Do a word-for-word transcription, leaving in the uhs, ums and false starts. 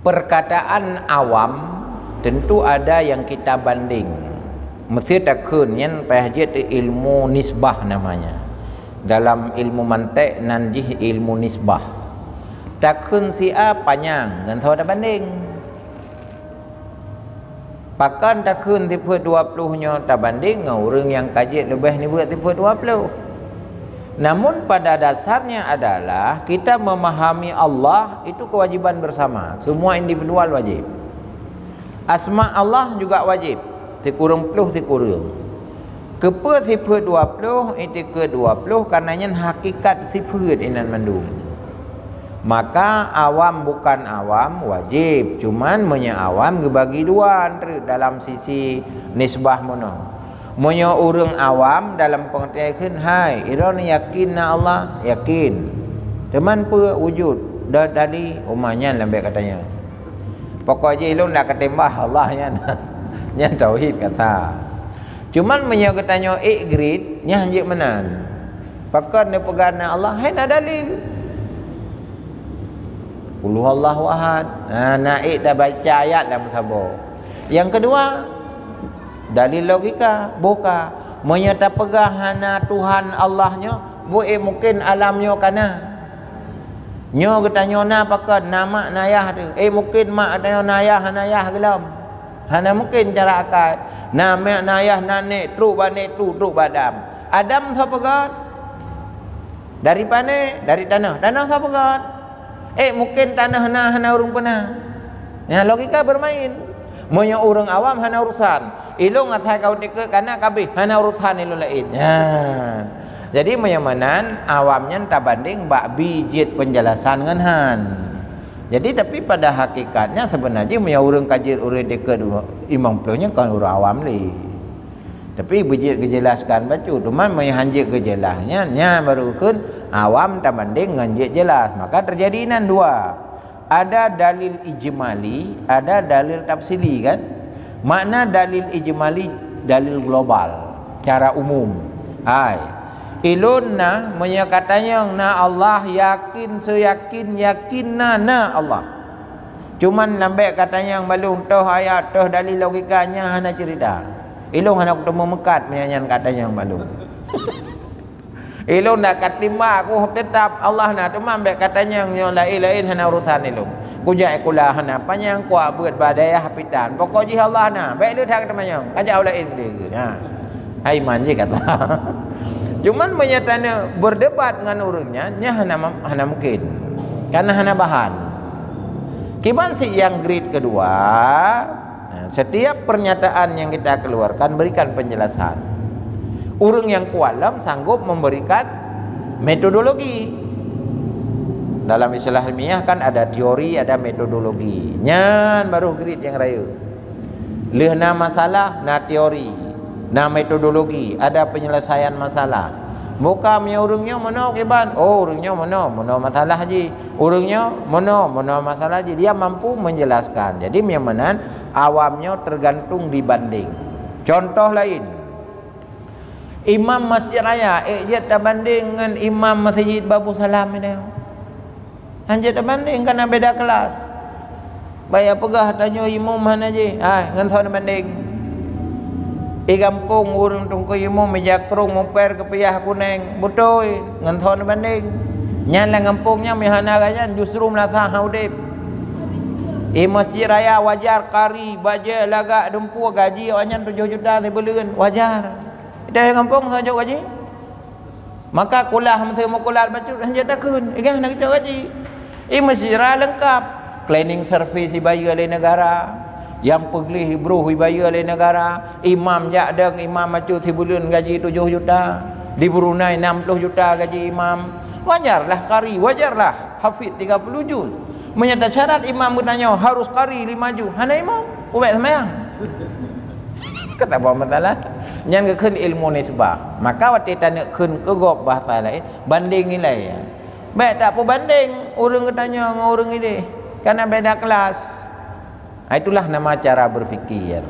Perkataan awam tentu ada yang kita banding. Mesti takheun nyan payah jeuet ilmu nisbah namanya. Dalam ilmu mantek nan jih ilmu nisbah. Takheun si A panyang, ngon soe tabandeng? Pakon takheun sifeuet dua ploh nyoe tabandeng ngon ureuëng nyang ka jeuet leubeh nibeuet sifeuet dua ploh? Namun pada dasarnya adalah kita memahami Allah itu kewajiban bersama, semua individual wajib. Asma Allah juga wajib, sikureueng ploh sikureueng. Keupeue sifeuet dua ploh, itikeuet dua ploh, karena nyan hakikat sifeuet inan mandum. Maka awam bukan awam wajib, cuman meunyoe awam geubagi dua treuk dalam sisi nisbah meunoe. Meunyoe ureuëng awam dalam pengertian kheun, hai, droeneuh yakin na Allah? Yakin. Teuma peue wujud? Dot tadi, uma nyan lambek katanya. Pokok jih lôn dak katembah Allah nyan. Nyan tauhid kata. Cuman meunyoe geutanyoe ék grit, nyan jeuet meunan. Pakon neupeugah na Allah? Hai na dalil. Qul huwallahu ahad. Ha, na ék tabaca ayat lam saboh. Yang kedua, dalil logika, boh ka. Meunyoe tapeugah hana Tuhan Allah nyoe, boh ék mungken alam nyoe kana. Nyoe geutanyoe na pakon, na mak na yah teuh. Ék mungken mak geutanyoe na yah, hana yah geulom. Hana mungken cara akai. Na mak na yah, na nèk, trok bak nèk tu, trok bak Adam. Adam soe peugöt? Dari pane? Dari tanoh. Tanoh soe peugöt? Ék mungken tanoh na hana ureuëng peuna. Nyan logika bermain. Meunyoe ureuëng awam hana urusan, ilôn asai ka uteukeuet kana kabeh hana urusan ilôn laén. Nyan. Jadi meunyoe meunan awam nyan tabandeng bak bi jeuet penjelasan ngon han. Jadi tapi pada hakikatnya sebenarnya meunyoe ureuëng ka jeuet ureuëng dekat imam ploh nyan kon ureuëng awam lé. Tapi beujeuet geujelaskan bacut. Teuma meunyoe han jeuet geujelas nyan, nyan baru kheun awam tabandeng ngon jeuet jelas. Maka terjadi inan dua. Ada dalil ijmali, ada dalil tafsili kan? Makna dalil ijmali, dalil global, cara umum. Hai. Ilôn na meunyoe katanyong na Allah yakin seuyakin yakin na na Allah. Cuman lambek katanyong balum toh ayat toh dalil logika nyan hana cerita. Ilôn hana kuteumé meukat meunyoe nyan katanyong balum. Ilôn dak katimbak kuh tetap Allah na, teuma bék katanyong nyoe laén-laén hana urusan ilôn. Kujak sikula hana panyang kuak beuet bak dayah pitan. Pokok jih Allah na, bék lé that katanyong. Kajak u laén deh. Ha. Hai iman jih kata. Cuman meunyoe taneuk berdebat ngon ureuëng nyan, nyan hana hana mungkin. Karena hana bahan. Kiban si nyang grade kedua, Nah, setiap pernyataan yang kita keluarkan berikan penjelasan. Ureuëng nyang kuat lom sanggup memberikan metodologi. Dalam istilah ilmiah kan ada teori, ada metodologi. Nyan baru grade nyang rayeuk. Lheueh na masalah, na teori, na metodologi, ada penyelesaian masalah. Bukan meunyoe ureuëng nyoe meunoe kiban, oh ureuëng nyoe meunoe, meunoe masalah jih. Ureuëng nyoe meunoe, meunoe masalah jih, dia mampu menjelaskan. Jadi meunyoe meunan, awam nyoe tergantung dibanding. Contoh lain, imam masjid raya ék jeuet tabandeng ngon imam masjid Babu Salam nyoe. Han jeuet tabandeng, kana beda kelas. Baya peugah tanyoe imum hana jih, hai ngon soe bandeng. I gampông ureuëng teungku imum meujakrong muper keupiah kuneng, beutôi ngon soe bandeng. Nyan lam gampông nyan meuhana gata nyan justru meulasa ha udeb. I masjid raya wajar kari, bajée lagak dumpeue gaji awaknyan tujoh juta sibuleuen, wajar. Di gampông soe jok gaji? Maka kulah meusé meukulat bacut hanjeuet takheun, igah na geucok gaji. I meusira leungkap, cleaning service ibayeue lé negara, nyang peugleh ibroh ibayeue lé negara, imam jak dong imam bacut sibuleuen gaji tujoh juta, di Brunei enam puluh juta gaji imam. Wajarlah kari, wajarlah hafid tiga puluh juz. Meunyoe tasyarat imam geutanyoe harus kari lima juz, hana imam, ubek seumayang. Kata buah masalah. Nyan geukheun ilmu nisbah. Maka watée taneuk kheun keu gob bahasa laén, bandeng nilai. Bék tak peubandeng ureuëng geutanyoe ngon ureuëng idéh. Karena beda kelas. Ha, itulah nama cara berpikir.